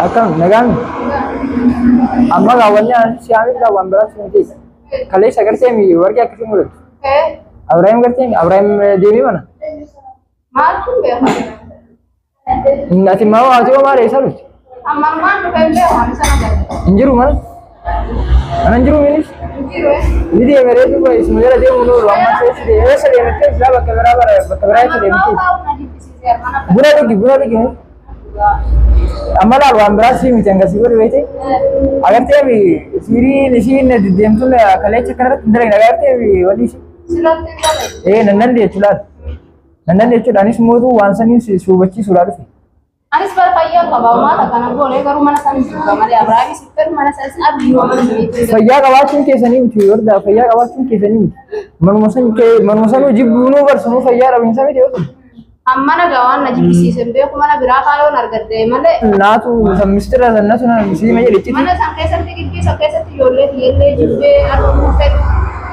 Akkam nagaan amma gaawwanni ani siyaamee biraa waan biraatti miti. Kaleessa gartee mi warqee akkasii mul'atu. Abrahaam gartee mi Abrahaam deemee mana. Maaltu beekaa? Ati maa ati hoo maal eessa dhufte? Amma ammaan dhufee hin beeku ani sana gadi. Hin jiru mana. Mana hin jiru minis. Hin jiru. Ni deeme reetu isuma jala deemu nu oolu amma eessa deeme eessa deemtee silaa bakka biraa bara bakka biraa eessa deemtee. Buna dhugi buna dhugi. Amma laal waan biraa sii miti hanga sii godhu beekte. Agartee mi siiriin isiin deddeemtuun kaleecha kanarratti hin dalagne agartee mi wanni isii. Sirratti hin dalagne. Ee nan dandeechu laal. Nan dandeechuudha anis mootuu waan saniin si hubachiisuudhaa dhufe. Anis bar fayyaa qaba maal akkana goone garuu mana sana jibba malee Abrahaami si fedhu mana sanis abdii yoo mana saniitti. Fayyaa qabaachuun keessanii miti warda fayyaa qabaachuun keessanii miti. Manuma san kee manuma sanuu jibbuunuu barsunuu fayyaa dhabiinsa miti yoo ta'u. Amma nagaa waan na jibbisiise hin beeku mana biraa faa yoon argadde malee. Naatu san mistira san natu na siima jedhe itti. Mana san keessatti gibbii san keessatti ijoollee tiyyellee jibbee arguu fedhu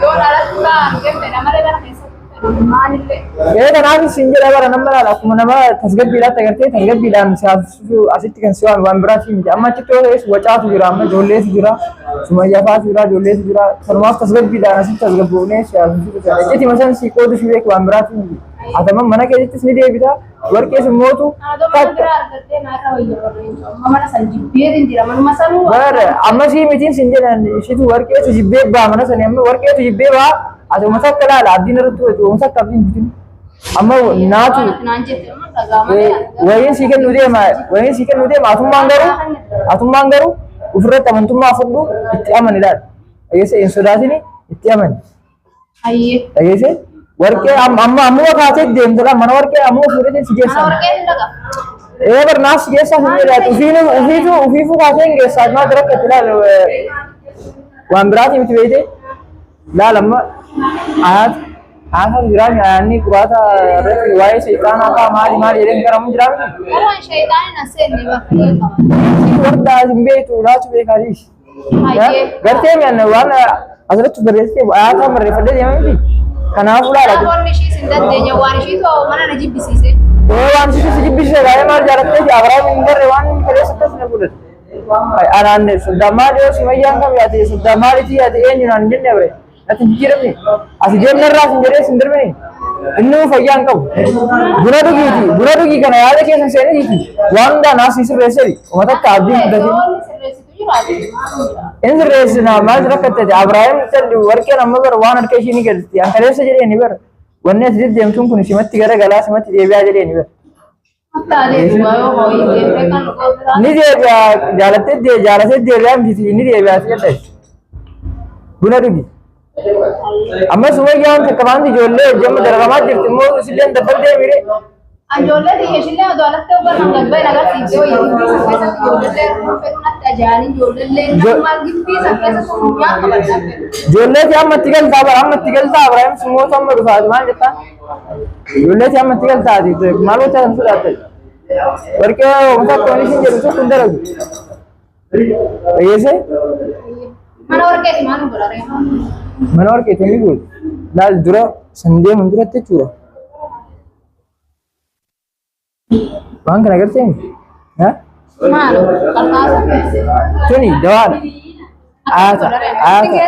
yoon alatti baa argee fedha malee mana keessatti fedhu maalillee. Ee kanaaf isin jedha bara nama laala akkuma nama tasgabbiidhaatti agartee tasgabbiidhaan asitti kan si waan waan biraa si miti. Amma achitti yoo ta'es wacaatu jira amma ijoolleetu jira sumayyaa fa'aatu jira ijoolleetu jira kanumaaf tasgabbiidhaan asitti tasgabboofnee si haasofsiisu jira. Itti masan si qoodu si beeku waan biraa si miti. Ataman mana keessattis ni deebita warqees immootu Adoo mana biraa argattee naarra wayya warreen amma mana san jibbeetiin jira manuma sanuu. Bara amma sii mitiin sin jedhan ishitu warqeetu jibbee baa mana sanii amma warqeetu jibbee baa ati uummata akka laala abdiin irratti hojii uummata akka abdiin kutin amma naatu Waan ati naan jette amma dhagaa malee. Wayiin sii kennuu deema wayiin sii kennuu deema atummaan garuu ofirratti amantummaa fudhu itti amani laala dhageesse hin sodaatini itti amani. Hayyee. Dhageesse warqee amma ammuma kaatee deemtudha mana warqee ammuma fuudhee si Mana geessan. warqee hin dhaqa. Ee barnaaf si geessaa hin jedhaatu ufiinu ufiitu ufiifuu kaatee hin geessaa maal rakkatu laal waan biraatii miti beekte laal amma ayaat ayaata jiraa mi ayaanni quraata irratti waa'ee seexaanaa fa'aa maali maali jedhee hin garamu jiraa miti. Garuu an shayxaaniin as seenne bakka qaba. Warda hin beektu laatu beekaatiis. Hayyee. Gartee mi'an waan asirratti barreessitee ayaata barreeffadhee deema miti. Kanaafuu laala. Wanni ishii sin dandeenya waan ishii too mana na jibbisiise. Ee waan si si jibbisiise gaa'ee maal jaalattee fi Abrahaam hin garre waan kaleessa akkas na godhate. Anaan soddaa maali yoo sumayyaan kam yaate soddaa maalitii yaate eenyu naan hin jenne abre. Natti hin jijjiiramne. Ati deemna irraa sin jedhee sin darbine. Inni fayyaa hin qabu. Buna dhugiiti buna dhugii kana yaada keessa seenitiiti. Waan hundaa naaf si sirreesseri. Uummata akka abdii Yoo guddatin. inni sirreessitu jiraate maal jira? Inni sirreessina maal rakkatte Abrahaam calli warqeen amma bara waan harka ishii ni galti. An kaleessa jedhee ni bara. Wanni ati deddeemtuun kun simatti gara galaa simatti deebi'aa jedhee ni bara. Hattaalee dhugaa yoo hooyii deemtee kan dhugoo biraa. Ni deebi'a jaalattee jaalatee deebi'aa miti ni deebi'a si jedha. Buna dhugi. Amma sumayyaan takka baanti ijoollee hojjama dararamaa jirti immoo isilleen dabbal deemire. Ijoollee biyya ishillee odoo alatti hoggan hanga bahe agarsiisee wayya gibbii san keessatti ijoollee fedhu natti ajaa'anii ijoollee nama gibbii san keessatti funyaan qabadhaa fedhu. Ijoollee fi amma itti galtaa bara amma itti galtaa Abrahaam sumoota amma dhufaati maal jettaa? Ijoollee fi amma itti galtaati maal gochaa kan sodaatte? Warqee wanta akka wanni isin jedhu tokko hin dalagu. Dhageessee? Mana warqeeti maal nu godha reefa? Mana warqeeti inni godhu. Laal dura san deemuun duratti jechuudha. Waan kana agartee? Maal qarqaasa? Tuni dawaadha. Ayata ayata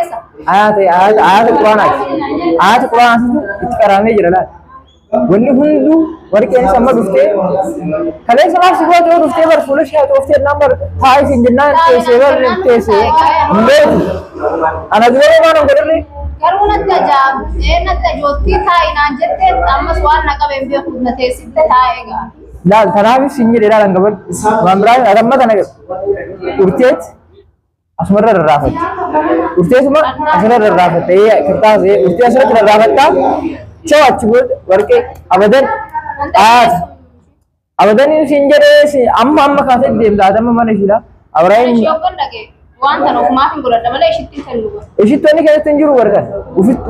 ayata ayata ayata quraanaati. Ayata quraanaatitu itti qaraamee jira laal. Wanni hunduu warqeen amma dhuftee kaleessa maal si goote yoo dhuftee bar fuula ishee haxooftee jennaan bar taa'ee siin jennaan teessee bar teessee hin beeku. Ana dura waan hin godhirre Garuu natti ajaa'ibsee natti ajoottii taa'i naan jettee ammas waan na qabeen beeku na teessifte taa'ee ga'a. Laal kanaafis hin jedhe laal hanga waan biraa amma kana urteet asumarra rarraafatte. Urteetuma asirra rarraafatte kirtaas urtee asirratti rarraafattaa choo achi booda warqee abadan aas abadan siin jedhee amma amma kaasee deemta amma mana ishiidha. Abrahaam Ishee hoggan dhagee waan tana ofumaaf hin godhadha malee ishitti hin kennu. Ishittoonni keessatti hin jiru warqan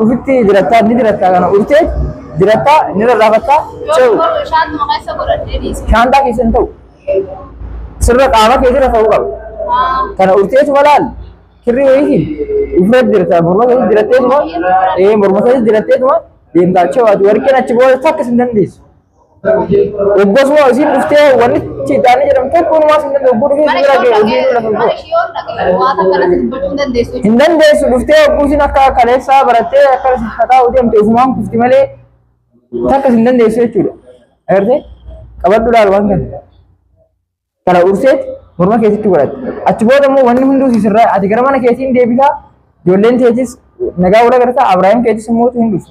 ofitti dirattaa ni dirattaa kana urtee dirattaa ni rarraafattaa Yoo choo godhu ishaantuma keessa godhadhee dhiise. shaantaa keessa hin ta'u. Sirra qaama keetirra ta'uu qaba. Kana urteetuma laal kirrii wayiitiin ofirra dirta morma keessa diratteetuma ee morma keessa diratteetuma deemtaa achi waati warqeen achi booda takka sin dandeessu. Oggosuma isiin dhuftee wanni sheexaanni jedhamu tokko unumaa sin danda'u ogguu dhufee Mana si bira ishee ga'e ol hojii dhaqee lafa mana bu'a. ishee ol dhaqee waa takka natti dubbachuu hin dandeessu Hin dandeessu dhuftee ogguu isin akka kaleessaa barattee akka haxaa'u deemte ofumaan kufti malee takka sin dandeessu jechuudha. Agartee qabadhu laal waan kana. Kana urseet morma keetitti godhatte. Achi booda immoo wanni hunduu si sirraa ati gara mana keetiin deebitaa ijoolleen teetis nagaa wal agartaa Abrahaam keetis immoo hin dhufu.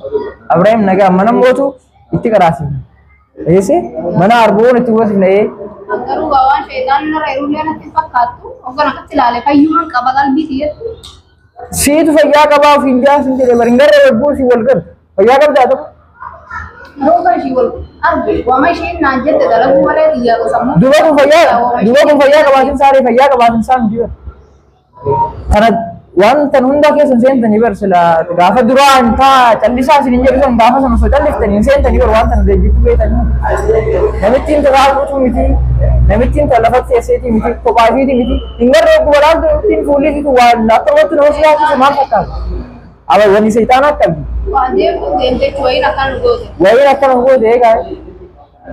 Abrahaam nagaa mana mootu itti qaraasifna. Dhageesse mana arboon itti goosifna ee. Garuu gaa waan sheexaan narra yerullee natti hin fakkaattu. Hoggan akkatti ilaale fayyumaan qaba qalbii tiyyatti. Siitu fayyaa qabaa ofiin jaa sin jedhe bari hin garree wagguu si wal garu. Fayyaa qabdaa tokko. Rooba ishii wal arge waama isheen naan jette dalaguu malee xiyyaa sammuu. Duba kun fayyaa duba kun fayyaa qabaatin saaree fayyaa qabaatin saa miti bar. Kana waan tan hundaa keessa hin seentanii bar sila gaafa duraa hin taa callisaa isin hin jedhu san gaafa sana osoo calliftanii hin seentanii bar waan tana deebitu beetanii. Namittiin ta taa'uutu miti namittiin ta lafatti teesseetii miti kophaa ishiitii miti hin garree ogguma laaltu namittiin fuulli isiitu waan akka wanti nama sodaachisu maal fakkaata. Aba wani seexaanaa qabdi. Waan deemtu deemte wayiin akkaan goote. Wayiin akkana goote eegaa.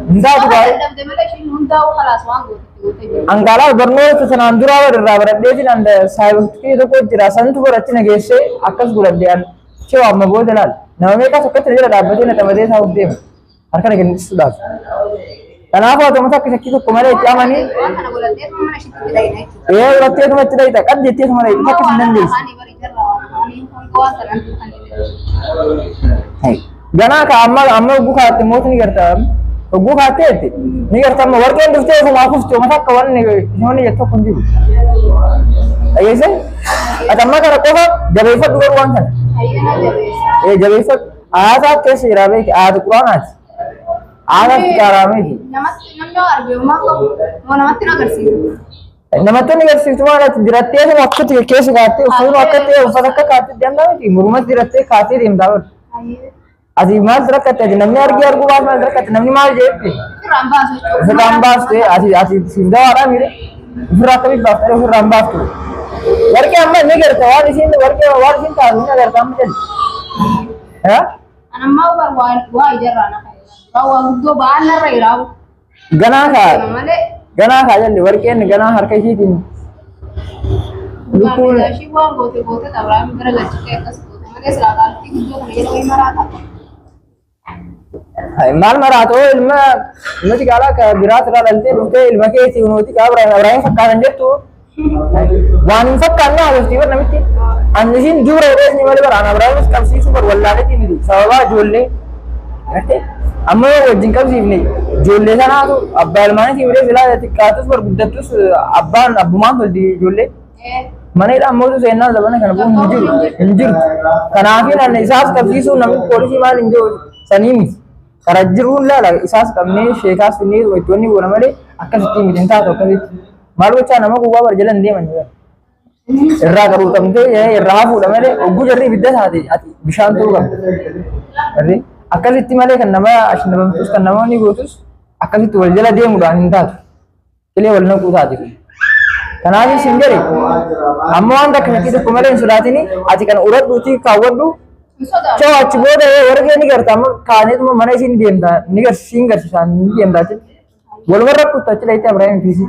Hin taatu baay'ee. Dadhabde malee ishiin hundaa'uu kalaas waan goote gootee jirti. Angaalaa barnoota sanaan duraa bar irraa baradheetiin an saayibartii tokko jira santu baratti na geessee akkas godhadhe an ce'u amma booda laal. Nama meeqaa tokkotti na jala dhaabbatee na xamadee taa'uuf deema. Harka na kennisuudhaaf. Kanaafuu ati uummata akka shakkii tokko malee itti amanii Waan kana godhatee mana ishiitti fidayna jechuudha. ee godhatteetuma itti dhayita qabdi jetteetuma dhayita takka hin dandeessu. Afaanii bari jarra waan afaanii hanga waan sanaan kan Ganaa ka amma amma hogguu kaatte mootu ni garta hogguu kaatteetti ni garta amma warqeen dhuftee ofumaa kufti uummata akka wanni wanni jettu tokko hin jiru. Dhageesse? Ati amma kana qofa jabeeffadhu garuu waan kana. Hayyana jabeessa. Ee jabeeffadhu. Aasaa keessa jira beeki aatu quraanaati. Aadaatti qaarameeti. Namatti namni yoo arge homaa qabu moo namatti hin agarsiisu. Namatti inni agarsiiftu maal ati dirattee asuma akkatti keessa kaattee uffatuma akkatti uffata akka kaattee deemtaa miti mormatti dirattee kaatee deemtaa bara. Ati maal rakkatte ati namni argee arguu baas maal rakkatte namni maal jeetti Ofirraan baasu jechuudha. ofirraan baaste ati ati siif dawaadhaa miire ofirraa akkamitti baaftee ofirraan baaftu. Warqee amma ni garta waan isiin warqee waan isiin taatu ni agarta amma jedhu. Anammaa bar waa ijarraa na fayyada. Waa waa guddoo ba'aan narra jiraawu. Ganaa kaa Malee ganaa kaa jalli warqeen ganaa harka ishiitiin lukkuun ishii waan goote goote Abrahaam bira galchitee akkas goote malee silaa qaaltii guddoo kana jedhu wayii maraa qaba. Maal maraatoo ilma ilma xiqqaalaa ka biraat irraa dhaltee dhuftee ilma keetii kunooti ka Abrahaam Abrahaam fakkaatan jettu waan hin fakkaanne haasoftii bar namitti. Ani isiin dubra jedhee isin malee bara an Abrahaamis qabsiisuu bar wallaaleetii miti sababaa ijoollee. Gartee amma yoo wajjin qabsiifne ijoollee sanaatu abbaa ilmaaniitii malee silaa xiqqaatus bar guddattus abbaan abbumaan tolti ijoollee. Mana hidhaa mootu seennaan zabana kana bu'uun hin jiru hin jirtu. Kanaafin ani isaas qabsiisuu namni poolisii maal hin jiru sanii miti. Karaa jiruun laala isaas qabnee sheekaas finnee itti wanni goona malee akkasitti miti hin taatu akkasitti. Maal gochaa nama gowwaa bara jala hin deeman bara. Irraa qaruu qabdee irraa hafuudha malee ogguu jarri ibidda taate ati bishaan ta'uu qabda. Jarri akkasitti malee kan nama ashnabamtus kan namoonni gootus akkasitti wal jala deemuudhaan hin taatu. Qilee wal naquu taate. Kanaaf isin jedhe amma waan takka shakkii tokko malee hin sodaatini ati kana uradhuutii kaawwadhu. Hin sodaatu. Choo achi booda warqee ni garta amma kaaneetuma mana isiin deemta ni garsiisiin garsiisaan ni deemta achitti. Walumarra kuttu achi dhayitee Abiraahim fiisii.